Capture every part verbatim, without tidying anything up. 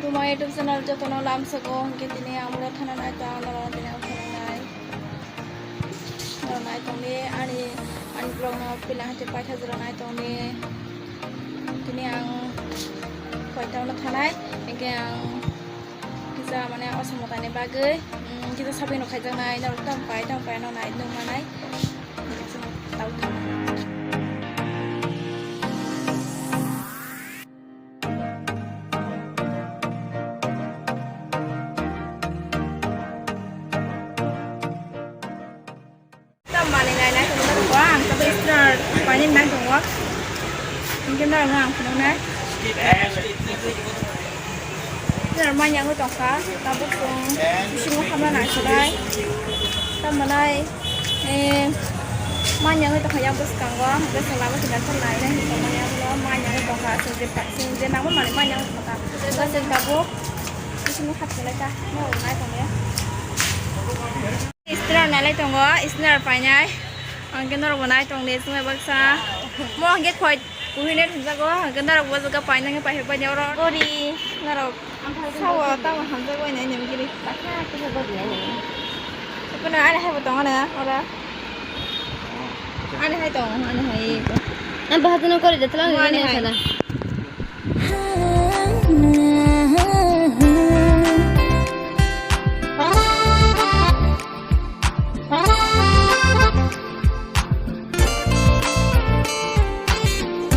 To my YouTube channel jotono lamsogo, hwnkhe tini ang vlog thana nai tong, norok tini ang phunuknai. Norok nai tongdi, ani, ani vlog no pila hati paitha jora nai tongdi. Tini ang koitang no thanai, hwnkhe ang kisa mane osomotani bagwi, mm, kisa shopping rok khaijaknai, norok tamo pai, tamo pai no nai nung manai. Tamo thangna. Tam manwi nai nai tongo, ang tabuk strainer painani nai tongo. Hwnkhe norokno ang phunuknai. Strainer manyangwi tongkha, tabuk chwng bisingo habna nangkuknai. Tam manai, eh, manyangwi tongkha yang bwskango, hwnkhe chwng lama khe nai nai tongmani abono manyangwi tongkha, chwng je pa-, chwng je nangma manwi manyangwi tongkha. Hwnkhe chwng tabuk bisingo hapjalaikha, norok nai tongya. Strainer nai lai tongo, strainer painai. Ang khe norok bo nai tong de, chwng bai baksa. Mo hwnkhe khoi kuhine thangjago, hwnkhe norok bo jaga paina khe paiphaikbaidi oro. Gori, norok sao tamo hamjakgo nai nini giri. Kono ani hai bo tongo na ora. Ani hai tongo, ani hai. Ang bahai no kori de tlang ani hai.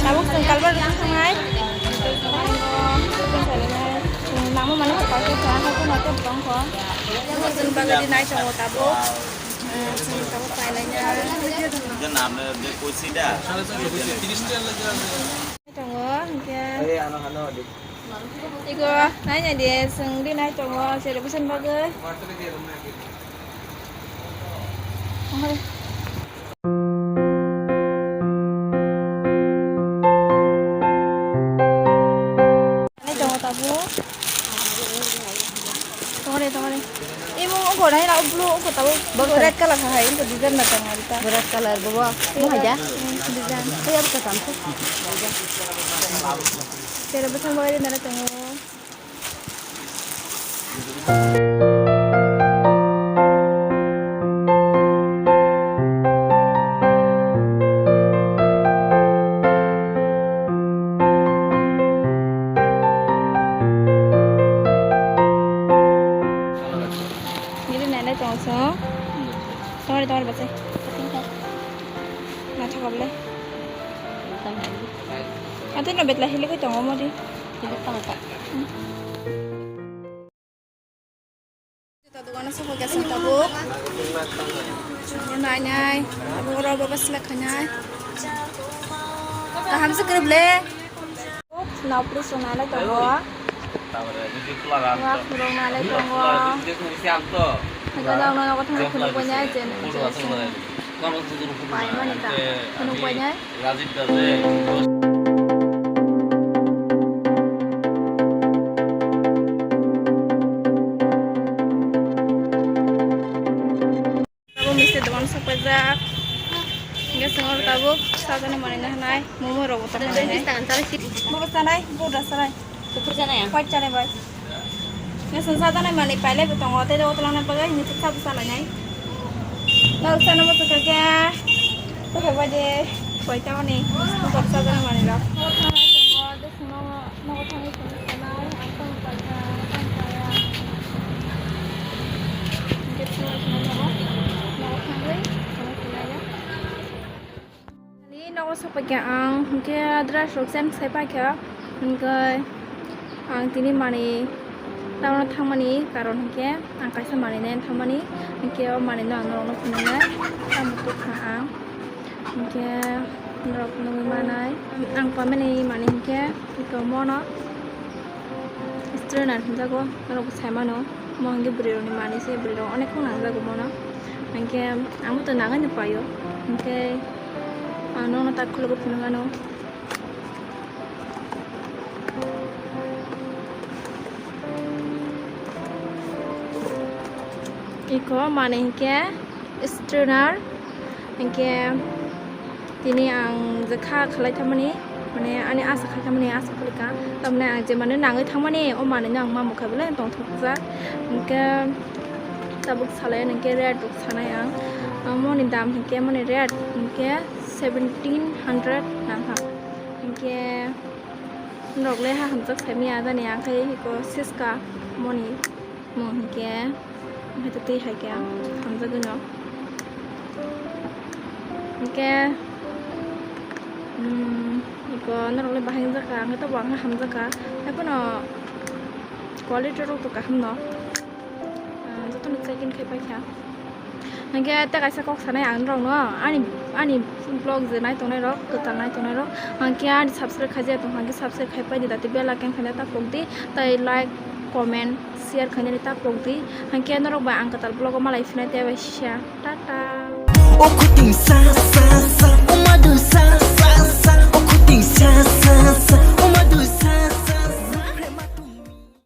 Tabuk chwng kalbar rwna thangnai. Nangma mani hokar khe chwng haikhe no tei bwkha wngkha. Chwng bagwi di nai tongo tabuk. Chwng tabuk pailai nai. Tongo, hwnkhe. Ego, nai nai de, chwng rinai tongo, cherry bwsani bagwi. Nai tongo tabuk. Tongore, tongore. Imo ungkho nai la blue ungkho tabuk. Bo red color kha hai, ungkho design na tong ari ta. Bo red color bo bo. Mo hai ja. Hmm, design. Bo ya bo katam khe. Tere bwsang bo ri nara tongo. Nini nai nai tong song. Tongori tongori bachai. Na thaka bole. Ate no betla hilik oi tongo modi. Jota dogano sokoi kha chwng tabuk. Nai nai, abo oro baba selek khainai. Kaham se kwrwi le. Nokpri swnalai tongo. Wa khurok nalai tongo. Hwnkhe nokno nogo thangwi phunukbainai je nai je chwng paimani ta phunukbainai. Abo misti dogan sokpaijak. Hingke chwng oro tabuk sajani manwi no hinai, momo rok bo tongmani hinai. Bo bo chanai, bo da chanai. Kuphur chanai ang. White chanai bai. Hingke chwng sajani manwi pailai bo tongo, tei o twlangna bagwi hini chwng sabo chanai nai. Nok chana muchung kha khe, tokhe bai de, koi tamani, sajani manwi rok. Nogo thangwi phunuk sanai, ang tong paikha, tong paya. Hingke phunuk sanai nogo, nogo thangwi phunuk sanai ya. Ani nogo sokpaikha ang, hingke dress rok chen sai paikha, hingke ang tini manwi tangna thangmani karon hingke ang kaisa manwi nai thangmani, hingke o manwi no ang norokno phunuknai, tamo tongkha ang. Hingke norok nugwi manai, ang pamani manwi hingke ito mono strainer hinjago, norok bo sai mano, mo hingke bwrwi rokni manwi se, bwrwi rok onek khe nangjago mono, hingke ang bo to nangwi no paio, hingke ang nono tak khulugwi phunuk anw. Iko manwi hingke strainer, hingke tini ang je kha khalai thamani. Ani asa khaikha mani asa khalikha. Tamni ang je mani nangwi thangmani o manwi no ang mamukha bole tongthokjak. Hinkhe tabuk salai hinkhe rate rok sanai ang. Moni dam hinkhe moni rate hinkhe seventeen hundred nangkha. Hinkhe norok le ha hamjak saimanya jani ang khe hiko siska moni mung hinkhe. Hwnkhe twi hai khe hamjagwi no. Hwnkhe, mm, iko norok le bahai wngjakha, hwnkhe tobo ang hamjakha. Haiphano quality rok to kaham no. Ah, jotono check in khai paikha. Hwnkhe tei kaisa kok sanai ang norok no, ani, ani vlog je nai tongnai rok, kwtal nai tongnai rok, hwnkhe ani subscribe khaijak tong, hwnkhe subscribe khai paidi, dati bell icon khaina ta pokdi, tei like, comment, share khainani ta pokdi. Hwnkhe norok bai ang kwtal vlog o malai phinai tei bai sisa. Tata. O khuting sa sa sa, o madu sa sa sa, o khuting sa sa sa,